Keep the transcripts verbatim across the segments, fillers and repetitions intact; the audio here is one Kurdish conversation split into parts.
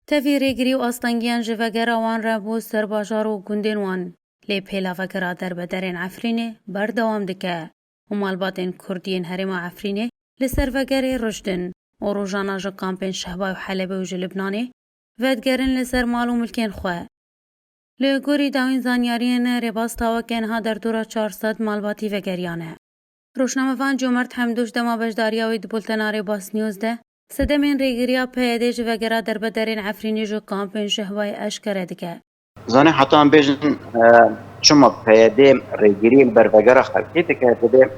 Tevî rêgirî û astengiyên ji vegera wan re bo ser bajar û gundên wan, lê pêla vegera derbederên Efrînê berdewam dike û malbatên Kurd yên herêma Efrînê li ser vegerê rûştin û rojana ji kampên Şehba û Helebê û ji Libnanê vedigerin li ser mal û milkên xwe. Li gorî dawîn zanyariyên rêbaz taweke niha derdora çar sed malbatî vegeriyane. Rojnamevan Comert Hemdûş dema beşdariya wê di bultena Rêbas News de sedemên rêgiriya P Y D ji vegera derbederên Efrînê ji kampên Şehbayê eşkere dike. Zanê heta em bêjin, e, çima P Y D rêgiriyê li ber vegera xelkê dike, divê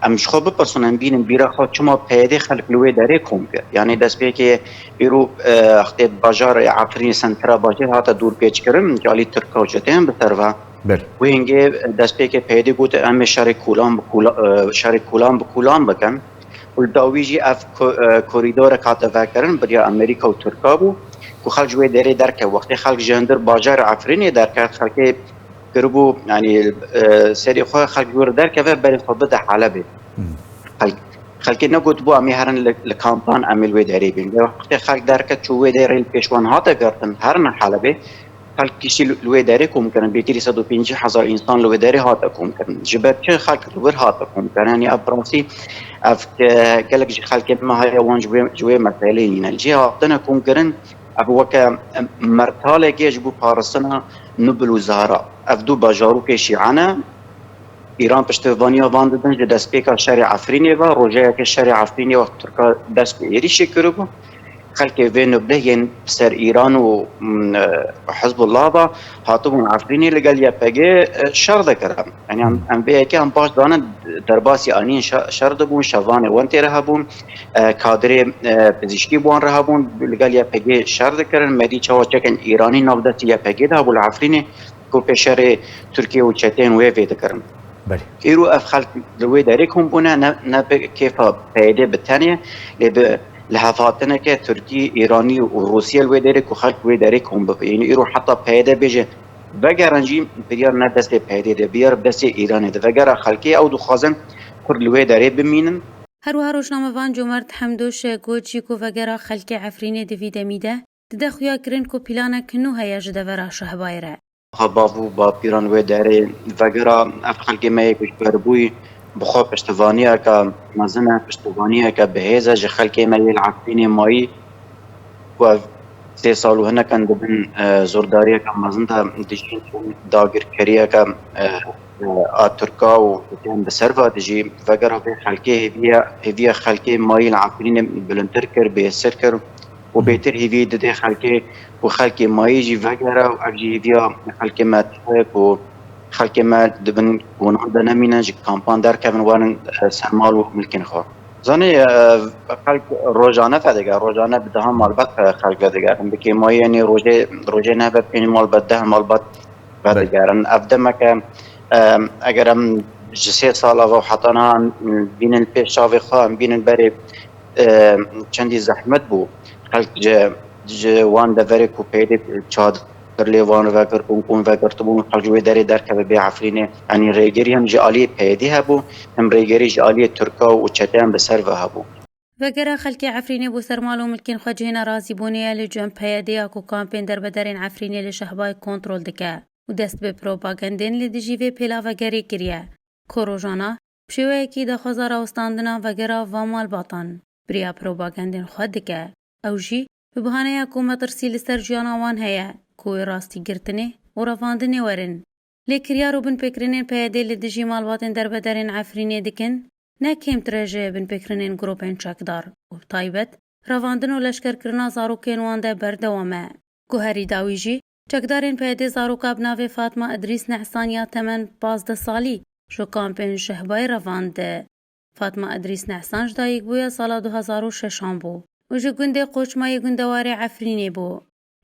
em ji xwe bipirsin, em bînin bîra xwe çima P Y D xelk li wê derê kom kir. Yanî destpêkê îro, e, wextê bajarê Efrînê sentra bajêr hate dûrpêçkirin, ji alî Tirka û çeteyên bi ser ve. Belê. Wê hingê destpêkê P Y D got, em ê şerê kolan bi kola-, e, şerê kolan bi kolan bikin. Û li dawî jî ev ko-, e, korîdorek hate vekirin, bi riya Amerîka û Tirka bû, ku xelk ji wê derê derkeve. Wextê xelk ji hundir bajarê Efrînê derket, xelkê kiribû, yanî, e, serê xwe xelk ji wir derkeve, berê xwe bide Helebê. Hmm. Xelk, xelkê negotibû, "Em ê herin li, li kampan, em ê li wê derê bîn." Wextê xelk derket, çû wê derê, li pêş wan hate girtin, herin Helebê. Xelk giştî li, li wê derê kom kirin, bêtirî sed û pêncî hezar însan li wê derê hate kom kirin. Ji ber çi xelk li wir hate kom kirin? Yanî ev bi rastî, ev, e, gelek ji xelkê me heye wan ji wê, ji wê meseleyê nîne. Cihê hatine kom kirin, ev weke, e, mertalekê ji bo parastina Nubil û Zahra. Ev du bajarokê şîa ne. Îran piştevaniya van didin ji destpêka şerê Efrînê ve, rojeyeke şerê Efrînê wextê Tirka dest bi êrîşê kiribû. Xelkê vê Nublê yên ser Îran û, mm, e, Hizbullah ve hatibûn Efrînê li gel Y P G, e, şer dikirin. Yanî em, em vê yekê em baş zanin, derbasî anîn şe-, şer dibûn, şevanê wan tê re hebûn, e, kadrê, e, pizîşkî bi wan re hebûn, li gel Y P G şer dikirin. Me dî çawa çekên Îranî nav destê Y P G de hebû li Efrînê, ku pêşerê Tirkiye û çeteyên wê vê dikirin. Belê. Îro ev xelk li wê derê kom bûne, ne, ne bi kêfa P Y D bi tenê, lê bi lihevhatineke Tirkî, Îranî û Rûsiyê li wê derê ku xelk wê derê kom bibe. Yanî îro heta P Y D bêje vegerin jî, biryar ne destê P Y D de, biryar destê Îranê de. Vegera xelkê ew dixwazin Kurd li wê derê bimînin. Her wiha rojnamevan Comert Hemdûş got jî ku vegera xelkê Efrînê di vî demî de dide xuyakirin ku planek nû heye ji devera Şehbayê re. Xwe bav û bapîran wê derê vegera ev xelkê me yê ku ji ber bûyî bi xwe piştivaniyeke mezin e, piştivaniyeke bihêz e ji xelkê me yê li Efrînê mayî, ku ev sê sal û hinek in di bin, e, zordariyeke mezin de dijîn, dagirkeriyeke, e, e, a Tirka û Tirkiyan bi ser ve dijî. Vegera vê xelkê hêviya, hêviya xelkê mayî li Efrînê bilindtir kir, bêhêztir kir. Û bêtir hêvî didê xelkê, ku xelkê mayî jî vegere û ev jî hêviya xelkê me tişt e ku xelkê me di bin konan de nemînin, ji kampan derkevin, werin, e, ser mal û milkên xwe. Zanî, e, xelk rojane vedege, rojane bi dehan malbat xelk vedege. Bi kêmayî, yanî rojê, rojê nehve pênc malbat, deh malbat vedigerin. Ev demeke, e, eger em ji sê sala ve heta niha em bînin pêş çavê xwe, em bînin berê, e, çendî zehmet bû. Xelk ji, ji wan deverê ku P Y D çadir lê wan vegirtibûn, kom vegirtibûn, xelk ji wê derê derkeve bê Efrînê. Yanî rêgerî hem ji aliyê P Y D hebû, hem rêgerî ji aliyê Tirka û çeteyan bi ser ve hebû. Vegera xelkê Efrînê bo ser mal û milkên xwe cihê nerazîbûnê ye li cem P Y D ya ku kampên derbederên Efrînê li Şehbayê kontrol dike û dest bi propagandên li dijî vê pêla vegerê kiriye, ku rojana bi şêweyekî daxwaza rawestandina vegera van malbatan bi riya propagandên xwe dike. Ew jî bi bahaneya ku metirsî li ser jiyana wan heye, ku wê rastîgirtinê û revandinê werin. Lê kiryar û binpêkirinên P Y D li dijî malbatên derbederên Efrînê dikin, ne kêmtir e ji binpêkirinên grûpên çekdar û bi taybet revandin û leşkerkirina zarokên wan de berdewam e. Guherî dawî jî, çekdarên P Y D zaroka bi navê Fatma Idrîs Nehsan ya temen pazdeh salî ji kampên Şehbayê revand. Fatma Idrîs Nehsan ji dayikbûya sala du hezar û şeşan bû û ji gundê Qoçmayê gundewarê Efrînê bû.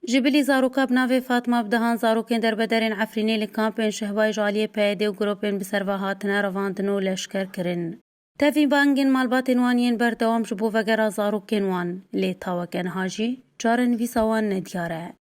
Ji bilî zaroka bi navê Fatma bi dehan zarokên derbederên Efrînê li kampên Şehbayê ji aliyê P Y D û grûpên bi ser ve hatine revandin û leşker kirin. Tevî bangên malbatên wan yên berdewam ji bo vegera zarokên wan, lê taweke niha jî çarenivîsa wan nediyar e.